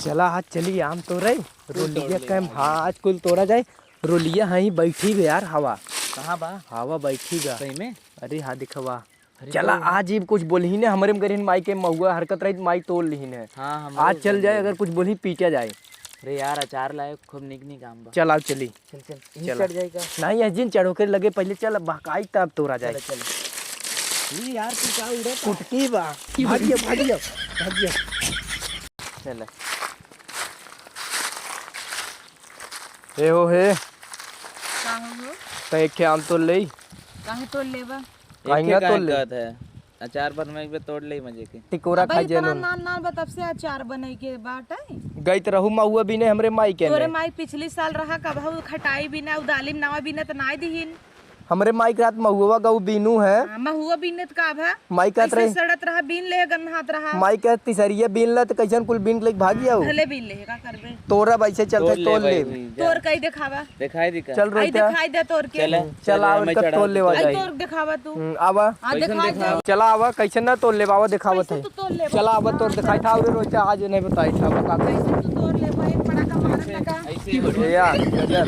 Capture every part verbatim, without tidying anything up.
चला, आज चली आम तोरे। कुल तोड़ रोलिया ले, कैम, हाँ। हाँ, आज कुल तोरा जाए। रोलिया हाँ ही बैठी बे यार, हवा। कहाँ बा? हवा बैठी बा। सही में? अरे हाँ, दिखवा। अरे चला, तो आज ई कुछ बोलही ने, हमरे में गरिन माई के महुआ हरकत रही, माई तोड़ लिही ने। हाँ, हमरो आज चल कर जाए, ले। अगर कुछ बोलही, पीटा जाए। अरे यार, अचार लाए, खूब निक निक आम बा। चल, आओ, चली। चल, चल, यहीं चला। चढ़ जाएगा। नहीं, यह जिन चढ़ो के लगे, पहले चल, अब बहकाई तब तोरा जाए। चल, चल। ये यार, तू का उड़त? कुटकी बा। भागिया, भागिया, भागिया। चल। ए हो हे। का हो हो? तैं एक ठे आम तोड़ ले। काहे तोड़ लेबा? काहे एक ठे ना काहे तोड़ ले? कहत है? अचार बनवे के तोड़ ले मजे के। टिकोरा अबे खाई इतना जेनुन। नान नान बा तब से अचार बने के बाटे। गई त रहू महुआ बीने हमरे माई के तोरे ने। माई पिछली साल रहा कबहू खटाई बीना, उदालिम नवा बीना त नाय दिहिन। हमरे माई के रात महुआ गऊ बीनू है। हाँ, महुआ बीने त का भा? माई कहत ऐसे रहे। सड़त रहा, बीन ले गन्हात रहा। माई कहत तिसरिया बीन ला त कैसन कुल बीन के लेके भागी आओ। भले बीन ले, का करबे? तोरा वैसे चलते तोड़ ले तोड़ भाई, ले। जा। तोर कई देखावा? दिखाई दी का? चल आई रोहिता। दिखाई दे तोर के। चले, चल चले, आओ, हमें इनका चढ़ा तोड़ दे। लेवा आई जाए। तोर देखावा तू। हम्म, आवा। हाँ, कैसन दिखाई दे। देखावा? चला आवा, कैसे ना तोड़ लेवा, आवा दिखावत कैसे है। तू तोड़ लेबा? चला आवा, तोर हाँ, दिखाई चल। था, रोहिता आज नहीं बताई था, बता। कैसे तू तोड़ लेबा? एक पड़ाका मारत लगा। ऐसे ही ए यार, गजब,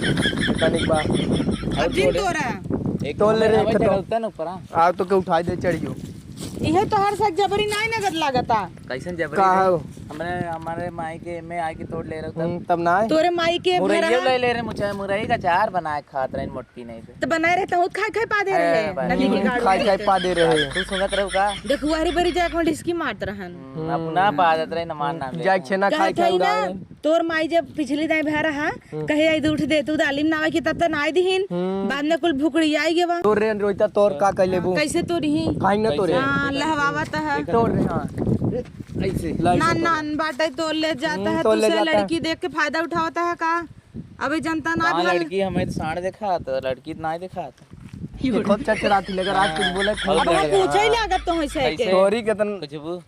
तनिक बा। अब जिन तोड़। तोरा। एक तोड़ ले रे, हमें एक तो। चढ़ौता ना ऊपर, हाँ। आओ तो के उठाई दे, चढ़ियो। इहे तोहर से जबरी नाई नगद लागता। कैसन जबरी का रे? हो? हमरे, हमारे माई के एमे आके तोड़ ले रहे हो तब। हम्म, तब ना आए। तोरे माई के मुरैयो भरहा। ले ले रहे, मुझे मुरई का अचार बनाए खात रहे मोटकी नहीं पे। तो बनाए रहे तो खाए खाए पा दे रहे हैं, भाई। नदी के गाड़ खाए में। खाए पा दे रहे हैं। तू सुनत रहो का? देखुआरी बरी जाए कौन ढिसकी मारत रहन। हम्म, अब ना पा देत रहे, ना मान नाम ले। जाए छेना खाए कहत खाए है ना, उड़ाए। तोर माई जब पिछली दाई भा रहा, हम्म। कहे आई उठ दे, तू दालिम नावे की तब त नाय दिहिन। हम्म। बाद में कुल भुकड़ी आई गेवा। तोर रे रोहिता, तोर का कह लेबू? कैसे तोरी ही? खाई ना तोरे। हाँ, लहवावत है। तोर रे, हाँ। ऐसे। लाई नान से तोर। नान बाटे तोर ले जाता हम्म, है, तोर ले दूसरे जाता है। लड़की देख के फायदा उठावता है का? अबे जनता ना हाँ, भाई। लड़की हमें तो साँड़ देखा तो लड़की तो ना देखा तो। ये खूब चरचराती लगा, रात कुछ हाँ। बोला था। अब हम पूछे ही लागत तो है से कैसे? के। तोरी के तन खुशबू।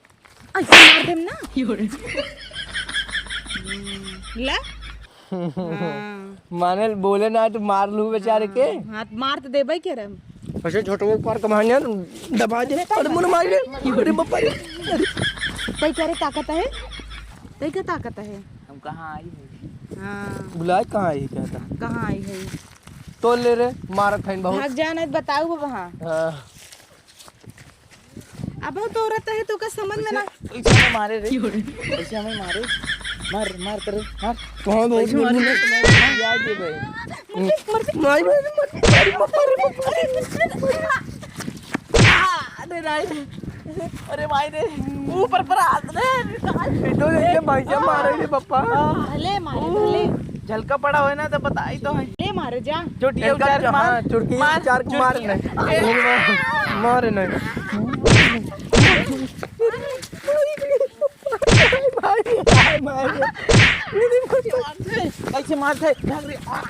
ऐसे मार देम ना। ले। हाँ। माने बोले ना तो मार लू बेचारे के। हाँ, हाँ, मार तो देबे के रे। ऐसे छोटो ऊपर कमाने दबा दे। अरे मुन मार ले। अरे बाप रे। अरे। तई करे ताकत है? तई का ताकत है? हम कहाँ आई है? हाँ। बुलाए कहाँ आई कहता? कहाँ आई है? तो ले रे, मारत है बहुत। भाग जा, नहीं बताऊ बाबा। हाँ। हाँ। अब तो औरत है तो का समझ में ना। कैसे हमें मारे रे? कैसे हमें मारे? मार, मार करे, मार। कहाँ बहुत कैसे मारे? बुलबुल है तुम्हारे? याद है भाई। मर दे, मर दे, मर दे, मर दे, मर दे, मर दे। अरे राय रे। अरे भाई रे। ऊपर पर हाथ रे। तो देखे भाई क्या मारे रे पप्पा। भले मारे, भले। झलका पड़ा होए ना तो बताई तो है। ले मारे जा। चोटिया चोटिया उतार के मार। हाँ, चुटकी मार, उतार के मार चुटकी। नहीं। मार नहीं। भाई, भाई, भाई। कैसे मारते? भाग रे। आ।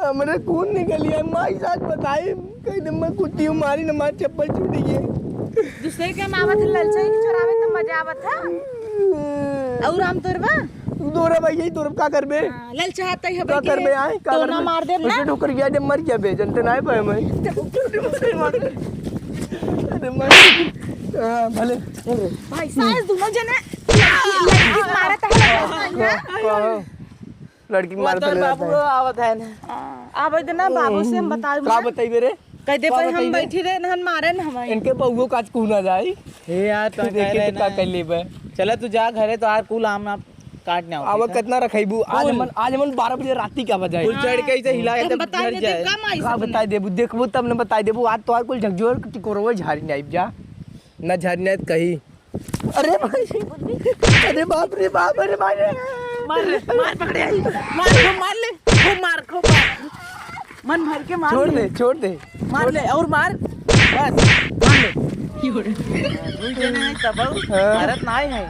हमरे खून निकल गया। माई साथ बताई, कहीं दिन में कुत्ती मारी न मार चप्पल छूट गई। दूसरे के मावत ललचाई के चोरावे तो मजा आवत है। और आम तोरबा? तोरा भाई, यही तोरब, का करबे? हाँ, ललचाहत है का भाई के करबे, आए? का तो ना करबे? मार देब ना। उसे ठोकर गया, जब मर गया बे, जनते ना है भाई मैं। अरे मार। हाँ, भले। भाई, सास दोनों जने लड़की, लड़की मारत है, लड़की मारत है। लड़की वो मार तोर देले बाबू रहता है। आवत है ना। हाँ, आवे दे ना, बाबू से हम बतावे का ना। बताइबे रे? कह दे का भाई, हम बताइबे? बैठी रहे, नहन मारे न हमारे। इनके बउओ का आज कहूँ ना जाई। हे यार, तो देखे कह रहे तो का ना। कर लेबे? चला तू जा घरे, तो आर कुल आम आप काट ना आवा। कितना रखेबू? आज कुल। हमन, आज हमन बारह बजे राती का बजाई। कुल चढ़ के इसे हिला के हम तब बताई झड़ देते, जाए। कम आई का सब बताई देबू? देखबू तब न बताई देबू। आज तो आर कुल झकझोर टिकोरवा झारी नहीं जा। ना झारी नहीं कही। अरे भाई, अरे बाप रे बाप, अरे भाई रे। मार रे, मार पकड़े आई। मार, खूब मार ले, खूब मार, खूब मार। मन भर के मार छोड़ ले। दे, छोड़ दे। मार ले, और मार। बस, मार ले। दुई जने हैं तब हाँ। भारत ना आए हैं।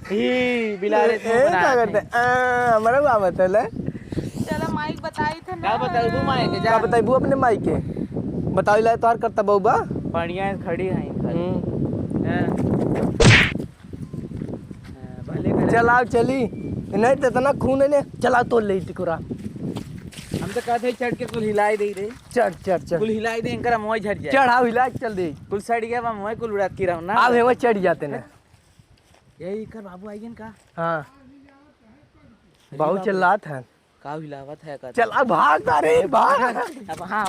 ई, बिलारे ए, ए, का करते? आ, हमारा बाबा तो ले। चला माइक बताई थे ना। का बताई तू माई के? का जा। बताई बू अपने माई के? बताई ला तोहार करता बउबा। बढ़िया है, खड़ी है इनका। हम्म। हाँ। हाँ, भले करे। चल आओ चली। नहीं तो इतना खून है ने। चल आओ तोड़ ले टिकोरा। हम तो कहते हैं चढ़ के कुल हिलाई दे रे। चढ़, चढ़, चढ़। कुल हिलाई दे, इनकर मोय झड़ जाए। चढ़ आओ हिला के चल दे। कुल सड़ गया बा मोय कुल उड़ात की रहो ना। आओ हेवा चढ़ जाते ना। यही कर बाबू आइगन का? हाँ। अरे बाबू बाबू। चिल्लात है। का हिलावत है का? चल, अब भाग, अरे, भाग। अब हाँ,